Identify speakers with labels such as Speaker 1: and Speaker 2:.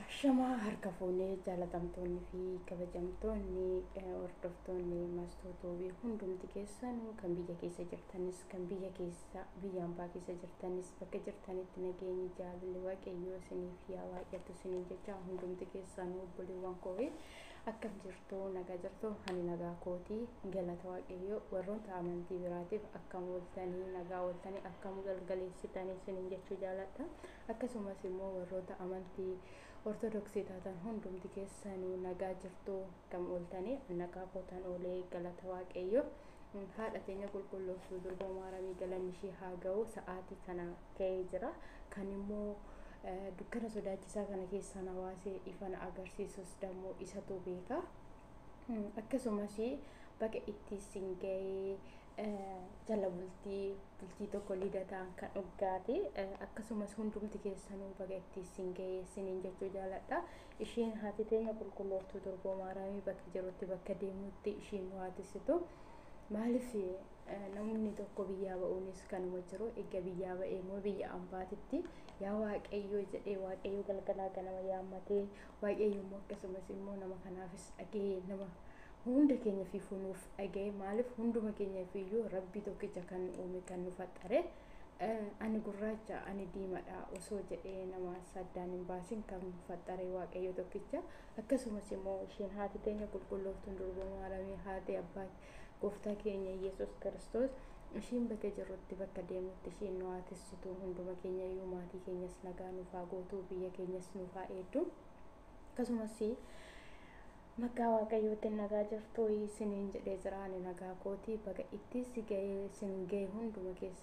Speaker 1: Ashamaa harka fuunee jaalatamtoonni fi kabajamtoonni hordoftoonni maastootoowii hundumti keessanuu kan biyya keessa jirtanis kan biyya keessa biyya ambaa keessa jirtanis bakka jirtanitti nageenyi jaalalli waaqayyoo isiniif yaa baay'atu isiniin jecha hundumti keessanuu obboleewwan koo akkam jirtu nagaa jirtu ani nagaa kootii galata waaqayyoo warroota amantii biraatiif akkam ooltanii nagaa ooltanii akkam galgaleessitanii isiniin jechuu jaaladha akkasumas immoo warroota amantii ortodoksii taatan hundumti keessanuu nagaa jirtu akkam ooltanii nagaa kootan oolee galata waaqayyoo haadha teenya qulqullooftuu durba maaramii galanni ishee haa ga'u sa'aatii kana ga'ee jira kan immoo dukkana sodaachisaa kana keessaa na baasee ifa na agarsiisus dammoo isatu beeka. Akkasumas baga itti isin ga'ee jala bultii bultii tokko lidataan kan dhuggaate akkasumas hundumti keessanuu baga itti isin ga'ee isiniin jechuu jaaladha. Isheen haati teenya qulqullooftuu durboo maaramii bakka jirutti bakka deemutti ishiin nu haatisitu. Maaliif namni tokko biyyaa ba'uunis kanuma jiru egaa biyyaa ba'ee immoo biyya ambaatitti yaa waaqayyoo jedhee waaqayyoo galgalaa ganama yaammatee waaqayyo immoo akkasumas immoo nama kanaafis dhaga'ee nama hunda keenya fi funuuf dhaga'ee maaliif hunduma keenya iyyuu rabbii tokkicha kan uume kan nu faxxare ani gurraacha ani diimadha osoo jedhee nama saddaan hin baasin kan nu faxxare waaqayyo tokkicha akkasumas immoo isheen haati teenya qulqullooftuun durboo maaramii haati abbaa gooftaa keenya yesus kiristoos ishiin bakka jirrutti bakka deemutti ishiin nu haatessitu hunduma keenya iyyuu maatii keenyas nagaa nuuf haa gootu biyya keenyas nuuf haa eeddu akkasumas maqaa waaqayyootiin nagaa jirtu isiniin jedhee jira ani nagaa kooti baga itti si ga'ee isin ga'e hunduma keessa.